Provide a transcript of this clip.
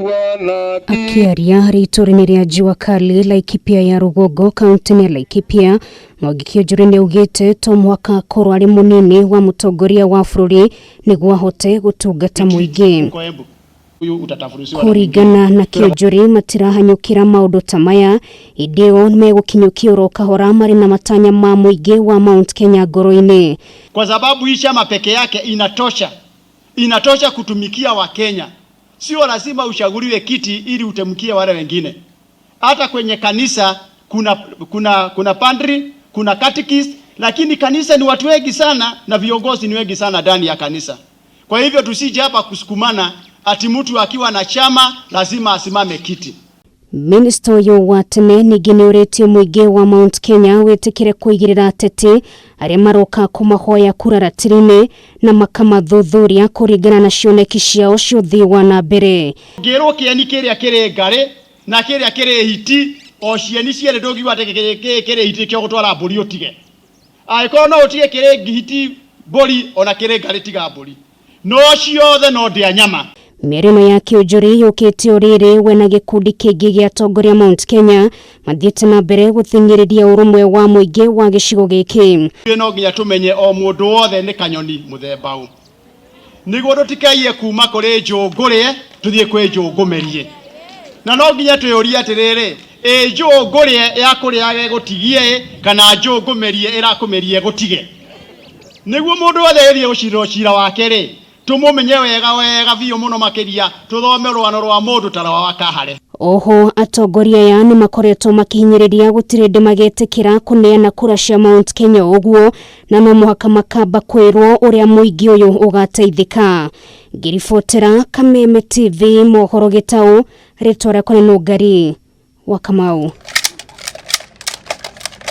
Akĩaria harĩ itũũra-inĩ rĩa Jua Kali, Laikipia ya rũgongo, kaunti-inĩ ya Laikipia, Mwangi Kĩonjũrĩ nĩ augĩte to mũhaka akorwo arĩ mũnini wa mũtongoria wa bũrũri nĩguo ahote gũtungata mũingĩ. Kũringana na Kĩonjũrĩ, matirahanyũkĩra maũndũ ta maya, ĩndĩ ĩyo megũkinyũkia oro kahora marĩ na matanya ma mũingĩ wa Mount Kenya ngoro-inĩ. Kwa sababu hii chama peke yake inatosha, inatosha kutumikia Wakenya. Sio lazima uchaguliwe kiti ili utumikie wale wengine. Hata kwenye kanisa kuna padri, kuna catechist, lakini kanisa ni watu wengi sana na viongozi ni wengi sana ndani ya kanisa. Kwa hivyo tusije hapa kusukumana ati mtu akiwa na chama lazima asimame kiti. Minista ũyũ wa tene ningĩ nĩ ũrĩtie mũingĩ wa Mount Kenya wĩtĩkĩre kũigĩrĩra ateti arĩa maroka kũmahoya kura ratiri-inĩ na makamathuthuria kũringana na cioneki ciao cia ũthii wa na mbere. Ngĩrwo kĩeni kĩrĩa kĩrĩ ngarĩ na kĩrĩa kĩrĩ hiti, o cieni cierĩ ndũngiuga atĩ kĩrĩ kĩrĩ hiti kĩo gũtwara mbũri ũtige. Angĩkorwo no ũtige kĩrĩ hiti mbũri ona kĩrĩ ngarĩ tiga mbũri. No ciothe no ndĩa nyama. Mĩario ĩno ya Kĩonjũrĩ yũkĩte o rĩrĩ we na gĩkundi kĩngĩ gĩa atongoria Mount Kenya mathiĩte na mbere gũthing'ĩrĩria ũrũmwe wa mũingĩ wa gĩcigo gĩkĩ. No nginya tũmenye o mũndũ wothe nĩ kanyoni mũthemba ũ, nĩguo tũtikaiye kuma kũrĩ njũngũrĩe tũthiĩ kwĩ njũngũmerie. Na no nginya twĩyũrie atĩrĩrĩ, ĩ njũngũrĩe ya kũrĩaga ĩgũtigie ĩ, kana njũngũmerie ĩrakũmerie ĩgũtige? Nĩguo mũndũ wothe agĩthiĩ gũcirĩrwo cira wake rĩ, tũmũmenye wega wega biũ mũno makĩria, tũthome rũgano rwa mũndũ ta rwa Wakahare. Oho atongoria aya nĩ makoretwo makĩhinyĩrĩria gũtirĩ hĩndĩ magetĩkĩra kũneana kura cia Mount Kenya ũguo, na no mũhaka makamba kwĩrwo ũrĩa mũingĩ ũyũ ũgateithĩka. Ngĩribotera Kameme TV mohoro gĩtaũ, rĩtwa rĩakwa nĩ Nũngari wa Kamau.